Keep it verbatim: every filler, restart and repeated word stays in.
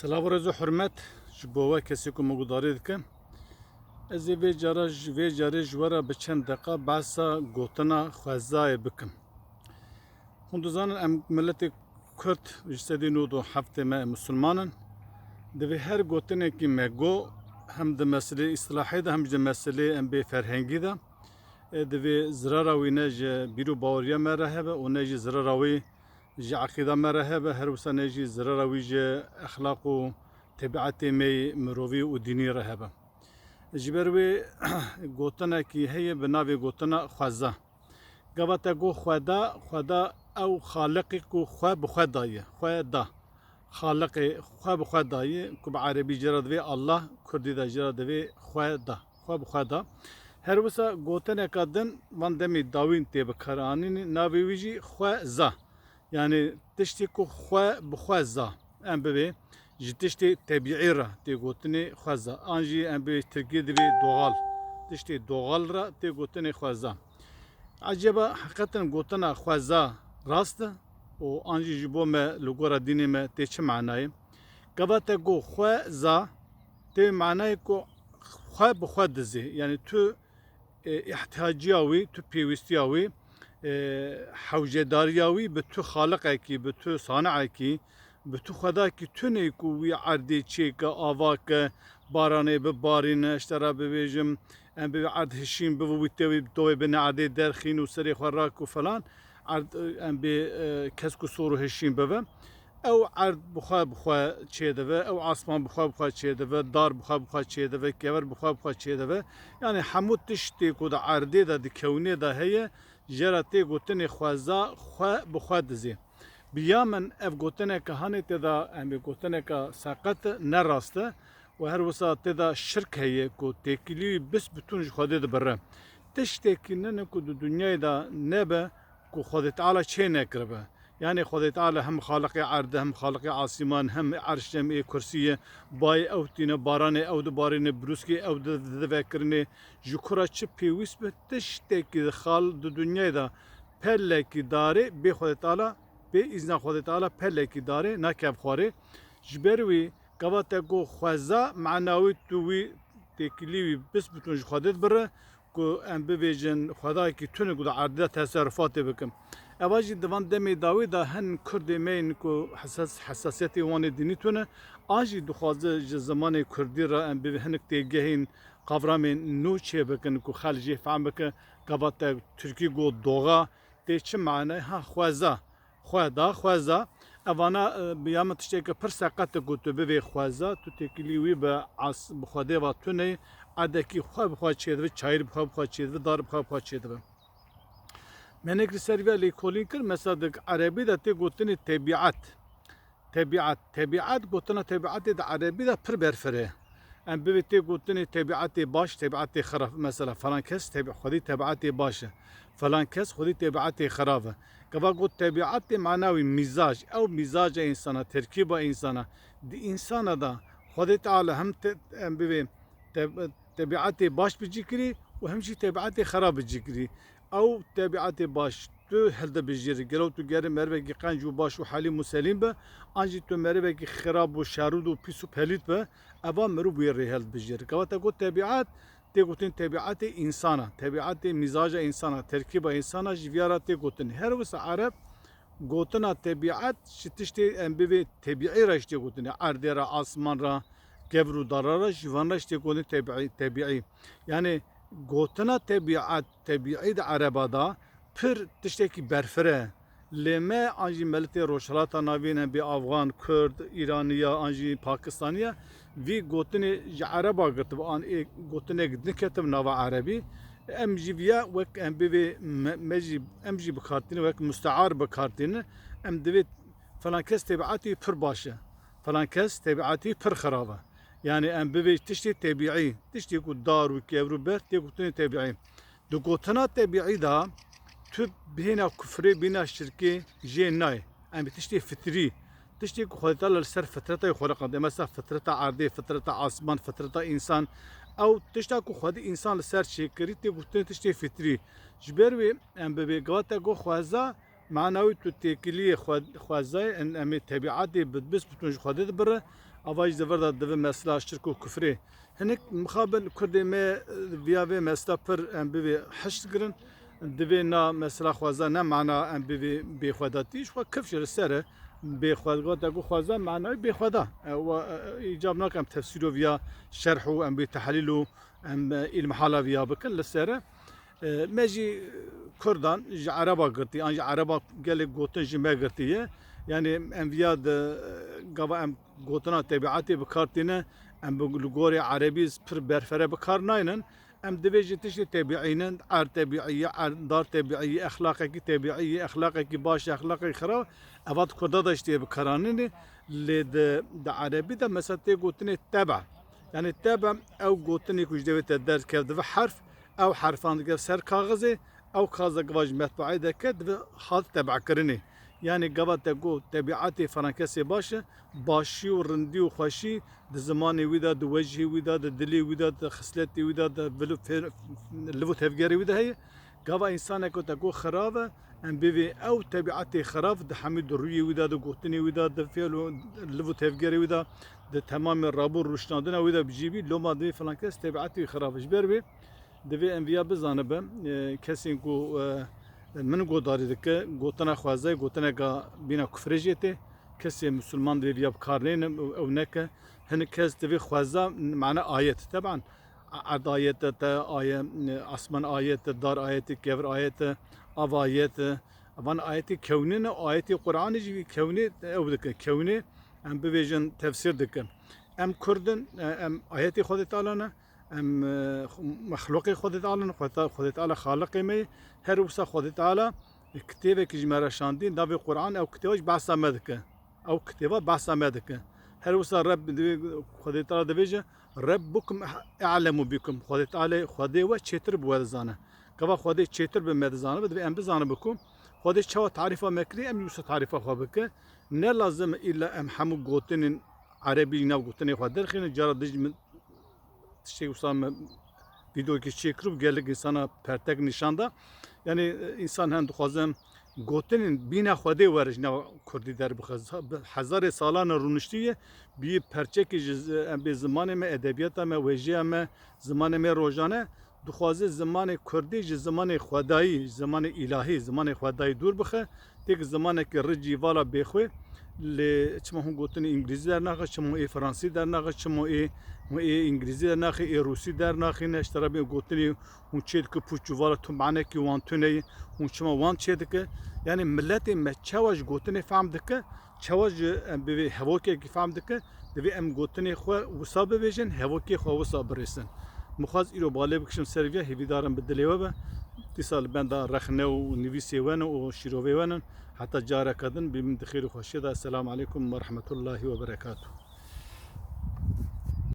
Silav û rêz û hurmet ji bo we kesê ku min guhdarî dike. Ez ê vê cara ji, vê carê ji we re bi çend deqa behsa gotina xwezayê bikim. Hûn dizanin em miletê Kurd ji sedî nod û heftê me musulman in. Divê her gotinekî me go hem di meselê îstilahê de hem jî di meselê em bê ferhengî de, e, divê zirara wî ne ji bîr û baweriya me re hebe û ne jî zirara wî ji eqîda me re hebe, her wisa ne jî zirara wî ji exlaq û tebîetê me yê mirovî û dînî re hebe. Ji ber wê gotinekî heye bi navê gotina xweza. Gava te got xweda, xweda ew xaliqî ku xwe bi xwe daye, xwe da. Xaliqê xwe bi xwe daye, ku bi erebî jê re divê Allah, kurdî de jê re divê xwe da. Xwe bi xwe da. Her wisa gotineka din van demê dawîn tê bikaranînê, navê wî jî xwe za. Yanî tiştê ku xwe bi xwe za. Em bibê ji tiştê tebîî re tê gotinê xwe za. An jî em bibê tirkî divê doğal. Tiştê doğal re tê gotinê xwe za. Eceba heqetin gotina xwe za rast e û an jî ji bo me li gora dînê me tê çi manayê? Gava te got xwe za, tê manayê ku xwe bi xwe dizê. Yanî tu, e, îhtiyaciya wî, tu pêwîstiya wî, e, hewcedariya wî bi tu xaliqekî, bi tu saniekî, bi tu xwedakî tune ku wî erdê çêke, ava ke, baranê bibarîne, ji te re bibêjim, em bi erd hişîn bibe, wî tewê dowê binê erdê derxîn û serê xwe rak û falan, erd, em bê, e, kesk û sor û hişîn bibe. Ew erd bi xwe bi xwe çêdibe, ew asman bi xwe bi xwe çêdibe, dar bi xwe bi xwe çêdibe, kever bi xwe bi xwe çêdibe. Yanî hemû tiştê ku di erdê de, di kewnê de heye, jê re tê gotinê xweza, xwe bi xwe dizê. Bi ya min ev gotineke hanê tê de, em ê gotineke seqet e, ne rast e û her wisa tê de şirk heye ku têkilî wî bis bitûn ji Xwedê dibire. Tiştekî nine ku di dinyayê de nebe ku Xwedê Teala çê nekiribe. Yanî Xwedê Teala hem xaliqê erd e, hem xaliqê asîman, hem erş, hem ê kursî ye, bayê ew tîne, baranê ew dibarîne, brûskê ew di, di, divekirinê. Ji ku re çi pêwîst be, tiştekî di xal di dinyayê de pelekî darê bê Xwedê Teala, bê îzna Xwedê Teala pelekî darê nakeve xwarê. Ji ber wî gava te got xweza, mana wî tu wî têkilî wî bis bitûn ji Xwedê dibire, ku em bibêjin xwedayekî tune ku di erdê de teserrufatê bikim. Eva jî di van demê dawî de hin kurdê me yên ku hesas-, hesasiyetê wan ê dînî tune, an jî dixwaze ji zimanê kurdî re em bi hinek têgehên qavramên nû çêbikin ku xelk jê fehm bike, gava te tirkî got doğa, tê çi mane? Ha, xweza. Xweda, xweza. Evana, e, bi ya min tişteke pir seqet e ku tu bivê xweza, tu têkilî wî bi as-, bi Xwedê ve tune, erdekî xwe bi xwe çêdibe, çayir bi xwe bi xwe çêdibe, dar bi xwe bi xwe çêdibe. Me hinek li ser vê lêkolîn kir, mesela di erebî de tê gotinê tebîet. Tebîet. Tebîet, gotina tebîetê di erebî de pir berfireh e. Em bivê tê gotinê tebîetê baş, tebîetê xirab. Mesela falan kes tebi-, xwedî tebîetê baş e. Falan kes xwedî tebîetê xirab e. Gava got tebîetê mana wî mîzac. Ew mîzaca însana, terkîba însana. Di însana de Xwedê Teala hem te-, em bivê te-, tebîetê baş bi cî kirî û hem jî tebîetê xirab bi cî kirî. Ew tebîetê baş tu hilde bijêrî. Gelo tu gerê merivekî qenc û baş û helîm û selîm be, an jî tu merivekî xirab û şerûd û pîs û pelît be, eva mirov wê rê hilde bijêrî. Gava te got tebîet, tê gotin tebîetê însana, tebîetê mîzaca însana, terkîba însana ji viya re tê gotin. Her wisa ereb gotina tebîet ji tiştê em bivê tebîî re ji tê gotinê. Erdê re, asman re, kevr û dara re ji van re ji tê gotin tebîî, tebîî. Yanî gotina tebîet, tebîî di ereba de pir tiştekî berfireh e. Lê me an jî miletê Rojhilata Navîn em bê afxan, kurd, îraniya, an jî pakistaniya, vî gotinê ji ereba girtibe, an ê gotinek din ketibe nava erebî. Em jî viya wek em bivê me, me jî, em jî bi kar tînin, wek mustear bi kar tînin. Em divê falan kes tebîetî pir baş e. Falan kes tebîetî pir xirab e. Yanî em bivê tiştê tebîî, tiştê ku dar û kevr û ber tê gotinê tebîî. Di gotina tebîî de tu bihêna kufrê, bihêna şirkê jê nayê. Em bi tiştê fitrî, tiştê ku Xwedê Teala li ser fitreta wî xwe qandiye. Mesela fitreta erdê, fitreta asman, fitreta însan. Ew tişta ku Xwedê însan li ser çêkirî tê gotin tiştê fitrî. Ji ber wê em bibê gava te got xweza, Mana wî tu têkiliyê xwe-, xwezayê, em, em ê tebîetê bi, bis bi tun ji Xwedê dibire, ava jî di vir de divê mesela şirk û kufrê. Hinek mixabin Kurdê me, e, viya vê mesela pir em bivê hişt girin. Divê na mesela xweza ne mana em bivê bêxwedatî, ji xwe kif jî li ser e. Bêxweda, te ku xweza mana wî bêxweda. E, wa, e, îcab nake em tefsîro viya şerh û em bê tehlîl û em, e, îlmihala viya bikin li ser e. E, me jî Kurdan ji Ereba girtî, an ji Ereba gelek gotin ji me girtî ye. Yani em viya di, e, gava em gotina tebîetê bi kar tîne, em bi, li gorê Erebî pir berfere bi kar naynin. Em divê ji tiştê tebîî ne, erd tebîî ye, erd, dar tebîî ye, exlaqekî tebîî ye, exlaqekî baş, exlaqekî xirab, eva di Kurda de ji tê bi kar anîne. Lê di, di Erebî de mesela tê gotinê tebe. Yani tebe ew gotinê ku ji devê te derkev dibe herf, ew herfan dike ser kaxizê, ew kaxizek va ji metbaê deke dibe hat tebekirinê. Yani gava te got tebîetê felankesê baş e, başî û rindî û xweşî di zimanê wî de, di wejhê wî de, di dilê wî de, di xisletê wî de, di vil û fer-, liv û tevgerê wî de heye. Gava însanek ku te got xirab e, em bivê ew tebîetê xirab di hemî di rûyê wî de, di gotinê wî de, di fêl û liv û tevgerê wî de, di temamê rabû rûşnandina wî de bi cî bî, loma divê filan kes tebîetê wî xirab e. Ji ber wê divê em viya bizanibe, e, kesên ku, e, min godarî dike, gotina xwezayê, gotineka bîna kufrê jê tê, kesê misilman divê viya bi kar neyne, ew, ew neke. Hinek kes divê xweza, mana ayet, teban, erd ayet e te, aye, asman ayet e, dar ayet e, kevir ayet e, av ayet e. Van ayetê kewnî ne, ayetê Qur'anê jî kewnî ew dike. Kewnî em bibêjin tefsîr dike. Em Kurd in, e, em ayetê Xwedê Teala ne, em, e, mexlûqê Xwedê Teala ne, Xwedê, Xwedê Teala Xaliqê me ye. Her wisa Xwedê Teala kitêbekî ji me re şandî, navê Qur'an, ew kitêba jî behsa me dike. Ew kitêba behsa me dike. Her wisa Reb, Xwedê Teala dibêje, Rebbukum e'lemu bikum. Xwedê Teala, Xwedê we çêtir bi we dizane. Gava Xwedê çêtir bi me dizane, bi divê em bizane bikum. Xwedê çawa tarîfa me kirî, em jî wisa tarîfa xwe bike. Ne lazim îlla em hemû gotinên erebî nav gotinê xwe derxîne. Cara dij min tiştê wisa me vîdeoyekî çêkiribû, gelek însana pertek nîşan da. Yani, e, însan hem dixwazim gotinên bîna Xwedê were ji nava Kurdî derbixe. Bi hezarê salan e rûniştî ye, bî perçekî ji z-, em bê zimanê me, edebiyata me, wêjeya me, zimanê me rojane, dixwaze zimanê Kurdî ji zimanê Xwedayî, ji zimanê îlahî, zimanê Xwedayî dûr bixe. Têk zimanekî ricî vala bêxwe, lê çima hûn gotinê îngilîzî dernaxe, çima ê fransî dernaxe, çima ê, hûn ê îngilîzî dernaxe, ê rûsî dernaxîne, ji te re bê gotinê hûn çê dike pûç û vala tu manekî wan tune ye, hûn çima wan çê dike? Yani miletê me çawa ji gotinê fehm dike, çawa ji em bivê hevokekî fehm dike, divê em gotinê xwe wisa bibêjin, hevokê xwe wisa birêsin. Min xwest îro balê bikişim ser viya, hêvîdarim bi dilê we be. Dîsa li benda rexne û nivîsê we ne û şîrovê we ne. Heta careke din, bimînin di xêr û xweşiyê de. Esselamu aleykum ve rahmetullahi ve berekatuhu.